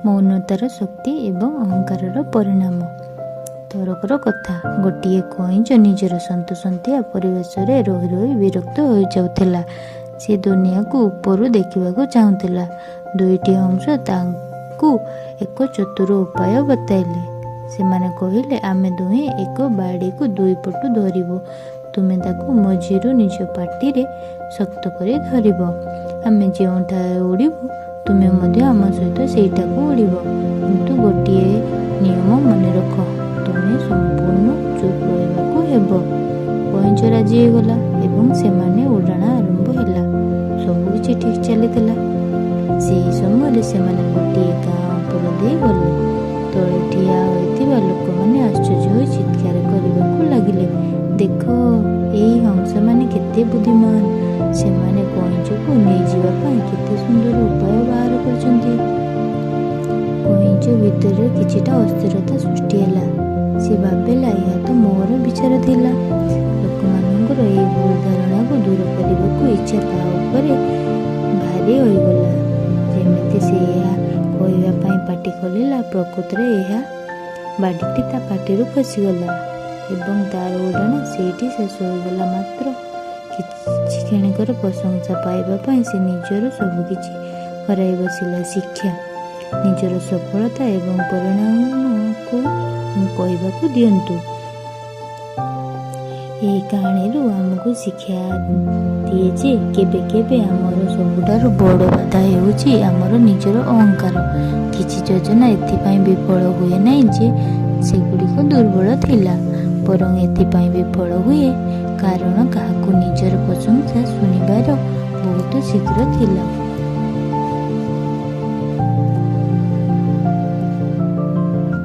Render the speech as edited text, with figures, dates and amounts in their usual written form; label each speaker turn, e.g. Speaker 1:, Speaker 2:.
Speaker 1: ମୌନତାର ଶକ୍ତି ଏବଂ ଅହଙ୍କାରର ପରିଣାମ। ଥରକର କଥା, ଗୋଟିଏ କଇଁଚ ନିଜର ସନ୍ତସନ୍ତିଆ ପରିବେଶରେ ରହି ରହି ବିରକ୍ତ ହୋଇଯାଉଥିଲା। ସେ ଦୁନିଆକୁ ଉପରୁ ଦେଖିବାକୁ ଚାହୁଁଥିଲା। ଦୁଇଟି ହଂସ ତାକୁ ଏକ ଚତୁର ଉପାୟ ବତାଇଲେ। ସେମାନେ କହିଲେ, "ଆମେ ଦୁହେଁ ଏକ ବାଡ଼ିକୁ ଦୁଇପଟୁ ଧରିବୁ। ତୁମେ ତାକୁ ମଝିରୁ ନିଜ ପାଟିରେ ଶକ୍ତ କରି ଧରିବ। ଆମେ ଯେଉଁଠାରେ ଉଡ଼ିବୁ, ତୁମେ ମଧ୍ୟ ଆମ ସହିତ ସେଇଠାକୁ ଉଡ଼ିବ। କିନ୍ତୁ ଗୋଟିଏ ନିୟମ ମନେ ରଖ, ତୁମେ ସମ୍ପୂର୍ଣ୍ଣ ଚୁପ୍ ରହିବାକୁ ହେବ।" କଇଁଚ ରାଜି ହୋଇଗଲା ଏବଂ ସେମାନେ ଉଡ଼ାଣ ଆରମ୍ଭ ହେଲା। ସବୁକିଛି ଠିକ୍ ଚାଲିଥିଲା। ସେହି ସମୟରେ ସେମାନେ ଗୋଟିଏ ଗାଁ ଉପର ଦେଇ ଗଲେ। ତଳେ ଠିଆ ହୋଇଥିବା ଲୋକମାନେ ଆଶ୍ଚର୍ଯ୍ୟ ହୋଇ ଚିତ୍କାର କରିବାକୁ ଲାଗିଲେ, "ଦେଖ, ଏହି ହଂସମାନେ କେତେ ବୁଦ୍ଧିମାନ! ସେମାନେ କଇଁଚକୁ ନେଇଯିବା ପାଇଁ କେତେ ସୁନ୍ଦର ଉପାୟ ବାହାର କରିଛନ୍ତି!" କଇଁଚ ଭିତରେ କିଛିଟା ଅସ୍ଥିରତା ସୃଷ୍ଟି ହେଲା। ସେ ଭାବିଲା, ଏହା ତ ମୋର ବିଚାର ଥିଲା। ଲୋକମାନଙ୍କର ଏହି ଭୁଲ ଧାରଣାକୁ ଦୂର କରିବାକୁ ଇଚ୍ଛା ତା ଉପରେ ଭାରି ହୋଇଗଲା। ଯେମିତି ସେ ଏହା କହିବା ପାଇଁ ପାଟି ଖୋଲିଲା, ପ୍ରକୃତରେ ଏହା ବାଡ଼ିଟି ତା ପାଟିରୁ ଖସିଗଲା ଏବଂ ତାର ଉଡ଼ାଣ ସେଇଠି ଶେଷ ହୋଇଗଲା। ମାତ୍ର କିଛି କ୍ଷଣିକର ପ୍ରଶଂସା ପାଇବା ପାଇଁ ସେ ନିଜର ସବୁକିଛି ହରାଇ ବସିଲା। ଶିକ୍ଷା: ନିଜର ସଫଳତା ଏବଂ ପରିଣାମକୁ କହିବାକୁ ଦିଅନ୍ତୁ। ଏହି କାହାଣୀରୁ ଆମକୁ ଶିକ୍ଷା ଦିଏ ଯେ କେବେ କେବେ ଆମର ସବୁଠାରୁ ବଡ଼ ବାଧା ହେଉଛି ଆମର ନିଜର ଅହଙ୍କାର। କିଛି ଯୋଜନା ଏଥିପାଇଁ ବିଫଳ ହୁଏ ନାହିଁ ଯେ ସେଗୁଡ଼ିକ ଦୁର୍ବଳ ଥିଲା, ବରଂ ଏଥିପାଇଁ ବିଫଳ ହୁଏ କାରଣ କାହାକୁ ନିଜର ପ୍ରଶଂସା ଶୁଣିବାର ବହୁତ ଶୀଘ୍ର ଥିଲା।